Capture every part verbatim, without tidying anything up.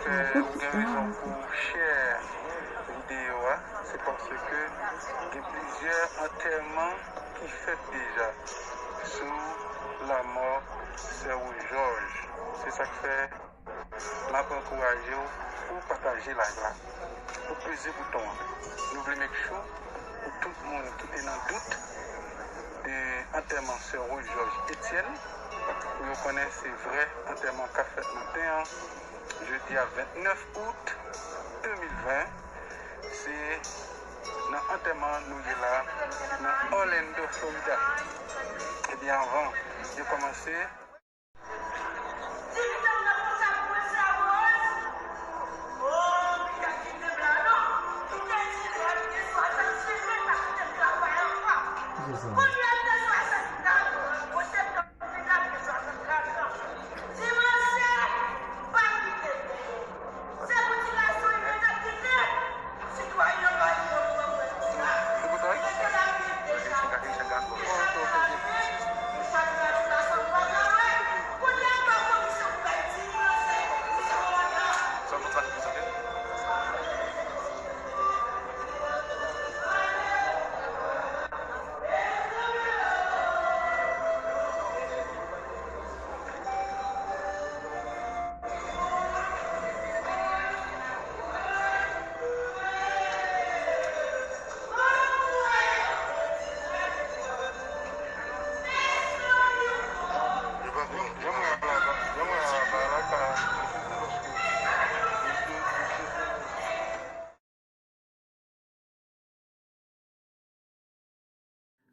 Ou gen rezon pou w share videyo a, se paske gen plizyè antèman ki fèt deja sou lanmò sè Rose Georges. Se sa k fè m ap ankouraje w pou w pataje live la, pou w peze bouton an. Nou vle make sure pou tout moun ki te nan dout de antèman sè Rose Georges Etienne, pou yo konnen se vrè antèman k ap fèt maten an, jedi a vennèf out de mil ven, se nan antèman nou ye la, nan Orlando, Florida. Ebyen, anvan yo kòmanse,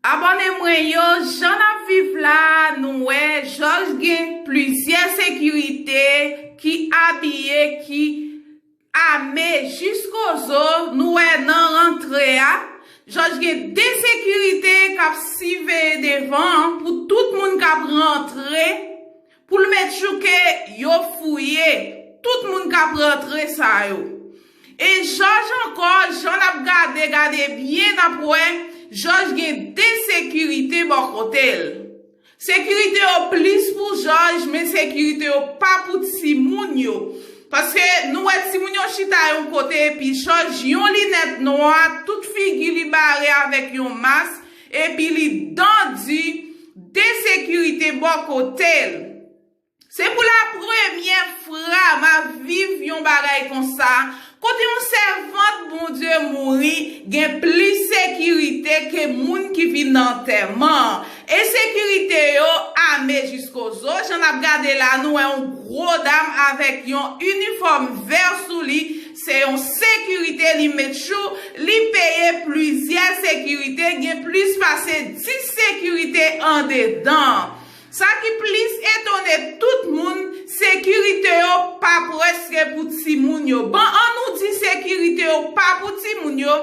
Abòne mwen yo, jan n ap viv la, nou wè Jòj gen plizyè sekirite ki abiye, ki ame jiskozo, nou wè nan rantre a. Jòj gen de sekirite k ap siveye devan an pou tout moun k ap rantre, pou l make sure ke yo fouye tout moun k ap rantre sa yo. E Jòj ankò, jan n ap gade, gade byen, n ap wè Jòj gen de sekirite bò kote l. Sekirite yo plis pou Jòj, men sekirite yo pa pou timoun yo. Paske nou wè timoun yo chita yon kote, epi Jòj yon linèt nwa, tout figi li bare avèk yon mas, epi li dan di, de sekirite bò kote l. Se pou la premyè fwa m ap viv yon bagay konsa, kote yon sèvant Bondye mouri, gen plis sekirite ke moun ki vin nan antèman an. E sekirite yo ame jiskozo. Jan n ap gade la, nou wè yon gwo dam avèk yon inifòm vè sou li. Se yon sekirite, li make sure li peye plizyè sekirite, gen plis pase dis sekirite andedan. Sa ki plis etone tout moun, sekirite yo pa prèske pou timoun yo. Bon, ann nou di sekirite yo pa pou timoun yo,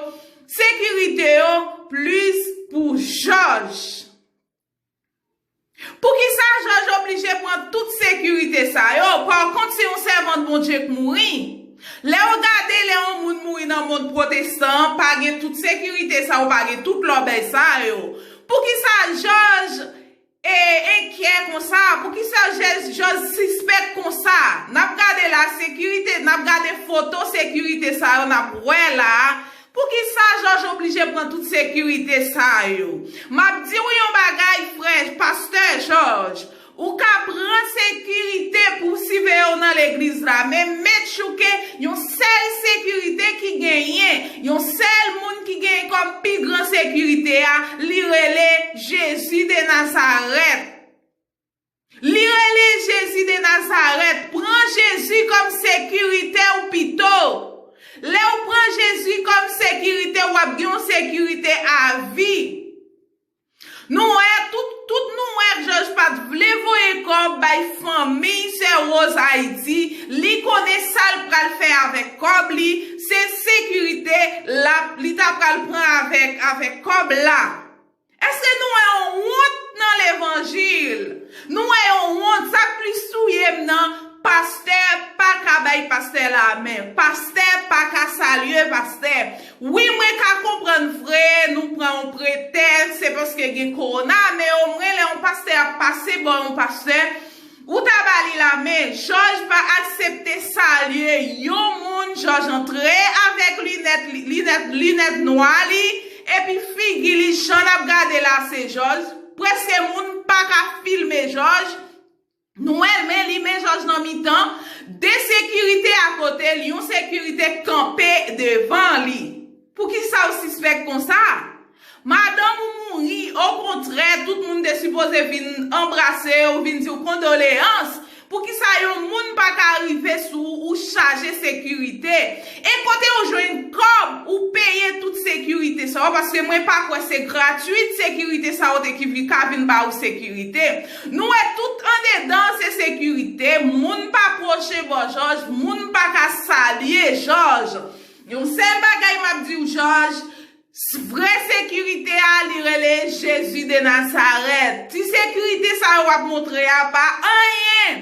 sekirite yo plis pou Jòj. Poukisa Jòj oblije pran tout sekirite sa yo? Pakont, se yon sèvant Bondye k mouri. Lè w gade, lè yon moun mouri nan mond pwotestan an, pa gen tout sekirite sa yo, pa gen tout lòbèy sa yo. Poukisa Jòj e enkyè konsa? Poukisa Jòj, Jòj sispèk konsa? N ap gade la, sekirite, n ap gade foto sekirite sa yo n ap wè la a. Poukisa Jòj oblije pran tout sekirite sa yo? M ap di w yon bagay, frè, pastè Jòj. Ou ka pran sekirite pou siveye w nan legliz la, men make sure ke yon sèl sekirite ki genyen, yon sèl moun ki genyen kòm pi gran sekirite a, li rele Jezi de Nazarèt. Li rele Jezi de Nazarèt. Pran Jezi kòm sekirite w pito. Lè w pran Jezi kòm sekirite w, w ap gen yon sekirite avi. Nou wè, tout, tout nou wè Jòj pa t vle voye kòb bay fanmi sè Rose Ayiti. Li konnen sa l pral fè avèk kòb li. Se sekirite l ap, li ta pral pran avèk, avèk kòb la. Èske nou wè yon wont nan levanjil? Nou wè yon wont, sa k plis touye m nan, pastè pa ka bay pastè lamen, pastè pa ka salye pastè. Wi, mwen ka konprann vre, nou pran yon pretèks, se paske gen kowona, men omwen lè yon pastè ap pase bò yon pastè, ou ta ba li lamen. Jòj pa aksepte sa, Ye yon moun, Jòj antre avèk linèt, linèt, linèt nwa li, epi figi li, jan n ap gade la, se Jòj. Prèske moun pa ka filme Jòj. Nou wè l, men li, men Jòj nan mitan. De sekirite akote l, yon sekirite kanpe devan li. Poukisa w sispèk konsa? Madanm ou mouri, okontrè, tout moun te sipoze vin anbrase w, vin di w kondoleyans. Poukisa yon moun pa ka rive sou ou, ou chaje sekirite? E kote w jwenn kòb, ou peye tout sekirite sa yo, paske mwen pa kwè se gratwit sekirite sa yo te ki vi-, ka vin ba ou sekirite. Nou wè tout andedan se sekirite, moun pa pwoche bò Jòj, moun pa ka salye Jòj. Yon sèl bagay m ap di w, Jòj, s-, vrè sekirite a, li rele Jezi de Nazarèt. Ti sekirite sa yo w ap montre a pa anyen.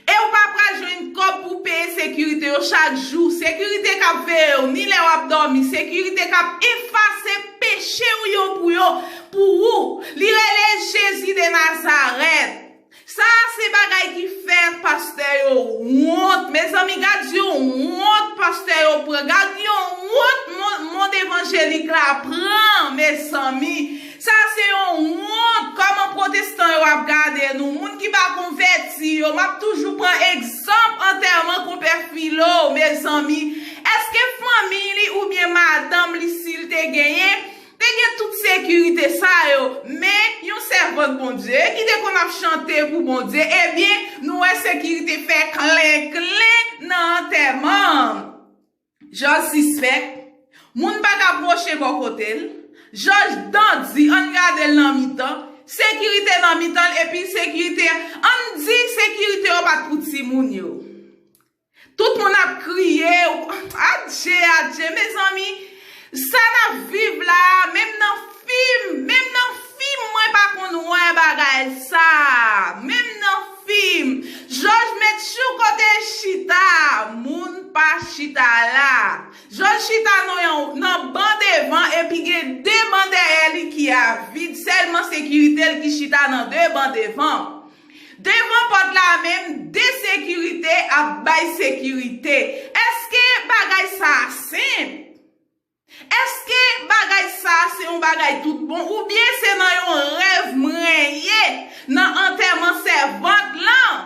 E w pa pral jwenn kòb pou peye sekirite yo chak jou. Sekirite k ap veye w, ni lè w ap dòmi. Sekirite k ap efase peche w yo pou yo, pou ou. Li rele Jezi de Nazarèt. Sa a se bagay ki fè pastè yo wont. Mezanmi, gad yon wont pastè yo pran. Gad yon wont mon-, mond evanjelik la pran, mezanmi. Sa se yon wont. Kòman pwotestan yo ap gade nou? Moun ki pa konvèti yo, m ap toujou pran egzanp antèman konpè Filo, mezanmi. Èske fanmi li oubyen madanm li, si l te genyen, te gen tout sekirite sa yo, men yon sèvant Bondye ki te konn ap chante pou Bondye, ebyen, nou wè sekirite fè klen klen nan antèman. Jòj sispèk, moun pa ka pwoche bò kote l, Jòj dan di, ann gade l nan mitan, sekirite nan mitan l, epi sekirite, ann di sekirite yo pa t pou timoun yo. Tout moun ap kriye, adje, adje, mezanmi, sa n ap viv la, menm nan fim, menm nan fim, mwen pa konn wè bagay sa, menm nan fim, Jòj met chou kote l chita, moun pa chita la, Jòj chita nan yon, nan ban devan, epi gen de ban dèyè li ki a vid, sèlman sekirite l ki chita nan de ban devan. Devan pòt la menm, de sekirite ap bay sekirite. Èske bagay sa a senp? Èske bagay sa a se yon bagay tout bon? Oubyen se nan yon rèv mwen ye nan antèman sèvant lan?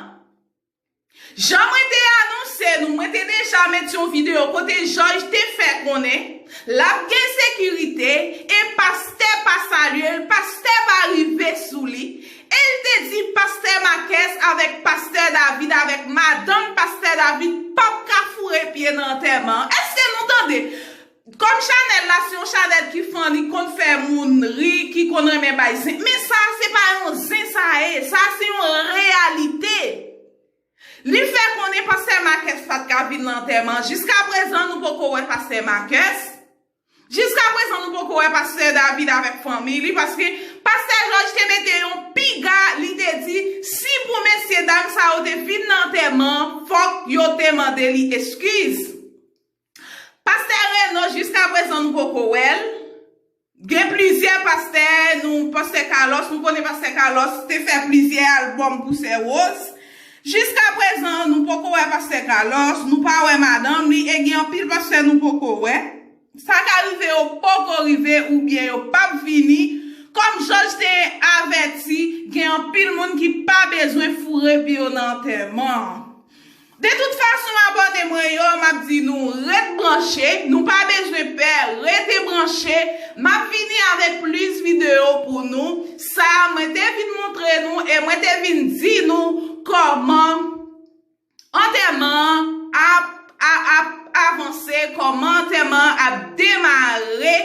Jan mwen te anonse nou, mwen te deja met yon videyo kote Jòj te fè konnen l ap gen sekirite e pastè pa salye l, pastè pa rive sou li. E l te di pastè Makès avèk pastè David, avèk madanm pastè David, p ap ka foure pye nan antèman an. Èske nou tande? Kòm chanèl la se yon chanèl ki funny, konn fè moun ri, ki konn renmen bay zen. Men sa a se pa yon zen sa ye, sa a se yon reyalite. Li fè konnen pastè Makès pa t ka vin nan antèman. Jiskaprezan, nou poko wè pastè Makès. Jiskaprezan, nou poko wè pastè David avèk fanmi li, paske pastè Jòj te mete yon piga, li te di, si pou mesyedam sa yo te vin nan antèman an, fòk yo te mande li eskiz. Pastè Reno, jiskaprezan, nou poko wè l. Gen plizyè pastè, nou, pastè Carlos, nou konnen pastè Carlos te fè plizyè albòm pou sè Rose. Jiskaprezan, nou poko wè pastè Carlos, nou pa wè madanm li, e gen anpil pastè nou poko wè. Sa ka rive yo poko rive oubyen yo p ap vini. Kòm Jòj te avèti, gen anpil moun ki pa bezwen foure pye yo nan antèman an. De tout fason, abòne mwen yo, m ap di nou ret branche, nou pa bezwen pè, rete branche. M ap vini avèk plis videyo pou nou. Sa mwen te vin montre nou e mwen te vin di nou kòman antèman an ap, ap, ap avanse, kòman antèman an ap demare.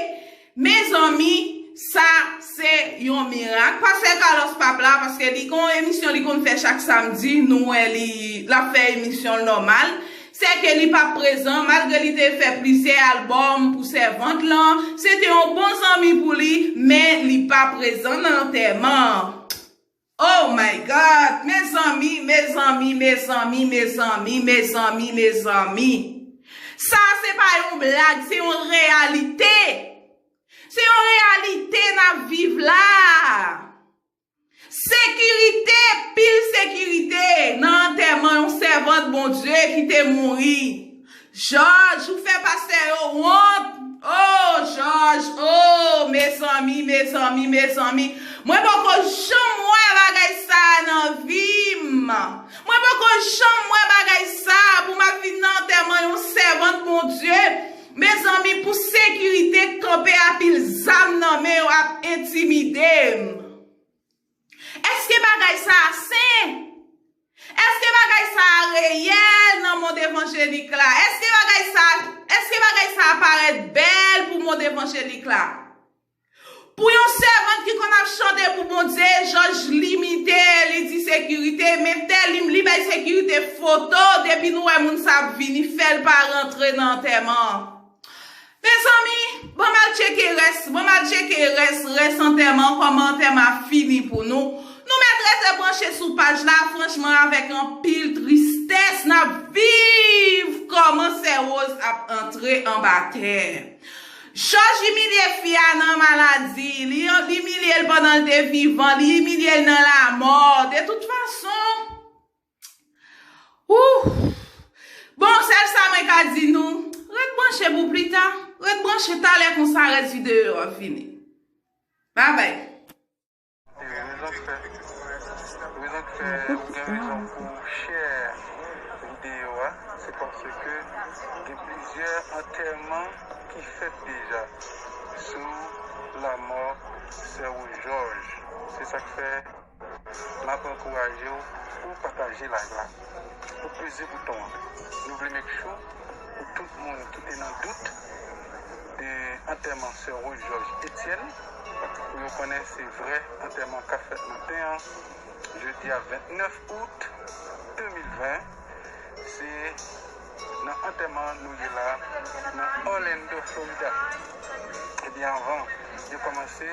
Mezanmi, sa se yon mirak. Pastè Carlos p ap la, paske li gon emisyon li konn fè chak samdi, nou wè li, l ap fè emisyon l nòmal. Sèke li p ap prezan, malgre li te fè plizyè albòm pou sèvant lan. Se te yon bon zanmi pou li, men li pa prezan nan antèman an. Oh my God! Mezanmi, mezanmi, mezanmi, mezanmi, mezanmi, mezanmi. Sa se pa yon blag, se yon reyalite. Se yon reyalite n ap viv la. Sekirite, pil sekirite nan antèman yon sèvant. sèvant Bondye ki te mouri. Jòj, ou fè pastè yo wont. Oh, Jòj, oh, mezanmi, mezanmi, mezanmi. Mwen poko janm wè bagay sa a nan vi m. Mwen poko janm wè bagay sa a pou m ap vin nan antèman yon sèvant Bondye. Mezanmi, pou sekirite kanpe a pil zam nan men yo ap entimide m. Èske bagay sa a sen? Èske bagay sa a reyèl nan mond evanjelik la? Èske bagay sa, èske bagay sa a parèt bèl pou mond evanjelik la? Pou yon sèvant ki konn ap chante pou Bondye, Jòj limite, li di sekirite, men tè li, li bay sekirite foto, depi nou wè moun sa ap vini, fè l pa rantre nan antèman an. Mezanmi, ban m al tcheke rès, ban m al tcheke rès, rès antèman, kòman antèman ap fini pou nou. Nou mèt rete branche sou paj la, franchman, avèk anpil tristès, n ap viv kòman sè Woz ap antre anba tè. Jòj imilye fi a nan maladi, li, li imilye l pandan l te vivan, li imilye l nan lamò. De tout fason, Ouh! Bon, sèl sa mwen ka di nou, ret branche pou pli ta, ret branche talè konsa rès videyo a fini. Babay. Rezon k fè, rezon k fè ou gen rezon pou w share videyo a, se paske gen plizyè antèman ki fèt deja sou lanmò sè Woz Jòj. Se sa k fè M ap ankouraje w pou w pataje live la, pou w peze bouton an. Nou vle make sure pou tout moun ki te nan dout de antèman sè Woz Jòj Etienne, pou yo konnen se vrè antèman k ap fèt nan tan an, jodi a vennèf out de mil ven, se nan antèman nou ye la, nan Orlando, Florida. Ebyen, anvan de kòmanse,